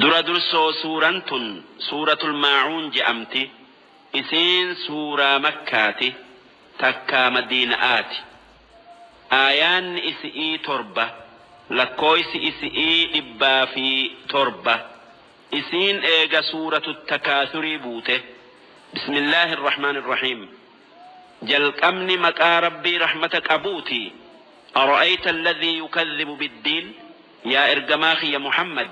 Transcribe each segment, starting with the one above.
Dura dursoo suuraan tun suuratul maacuun je'amti. Isiin suuraa Makkaati, takkaa Madiina'aati. Aayaanni isi'ii 7, lakkooysi isi'ii 107. Isiin eega suuratu takaathurii buute. Bismillaahi rrahmaani rrahiim. Jalqabni maqaa Rabbii rahmata qabuuti. Ara'ayta alladhii yukadhibu biddiin, yaa ergamaa kiyya Muhammad,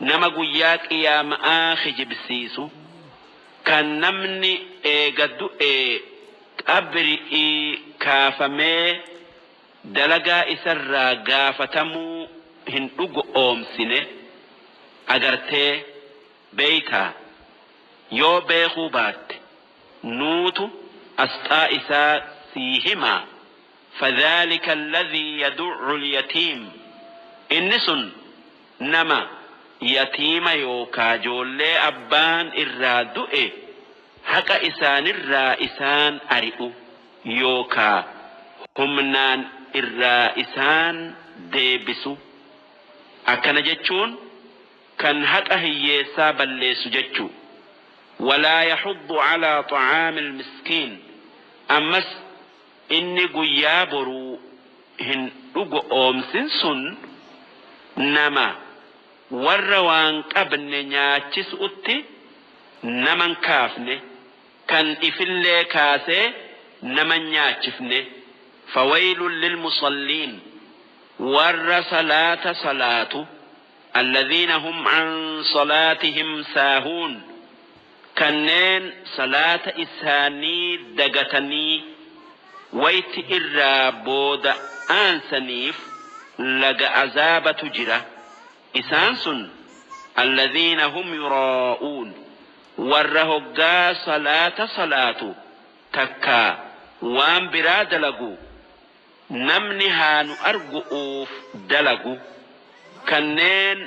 nama guyyaa qiyaama'aa kijibsiisu, kan namni eega du'ee qabri'ii kaafamee dalagaa isarraa gaafatamuu hin dhugo'oomsine agartee beeytaa? Yoo beekhuu baatte, nuutu asxaa isaa sii himaa. Fadhaalika alladhii yadu'ul yatiim, inni sun nama yatiima yookaa joollee abbaan irraa du'e haqa isaanirraa isaan ari'u yookaa humnaan irraa isaan deebisu. Akkana jechuun kan haqa hiyyeessaa balleessu jechu. Walaa yaxuddu alaa xa'aamil miskiin, ammas inni guyyaa boruu hin dhugo'oomsin sun nama warra waan qabne nyaachisu'utti naman kaafne, kan ifillee kaasee naman nyaachifne. Fawaylun lilmusalliin, warra salaata salaatu, alladhiina hum an salaatihim saahuun, kanneen salaata isaanii dagatanii wayti irraa booda aansaniif laga azaabatu jira. Isaan sun alladhiina hum yuraa'uun, warra hoggaa salaata salaatu takkaa waan biraa dalagu namni haa nu argu'uuf dalagu, kanneen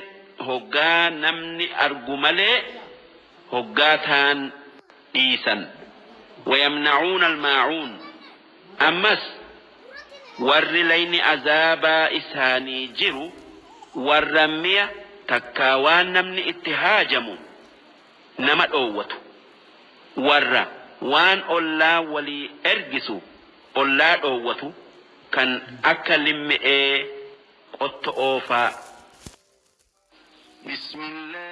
hoggaa namni argu malee hoggaa taan dhiisan. Wayamna'uuna almaacuun, ammas warri layni azaabaa isaanii jiru warra miya takkaa waan namni itti haajamu nama dhoowwatu, warra waan ollaan walii ergisu ollaa dhoowwatu, kan akka limmi'ee qotto'oofaa. بسم الله.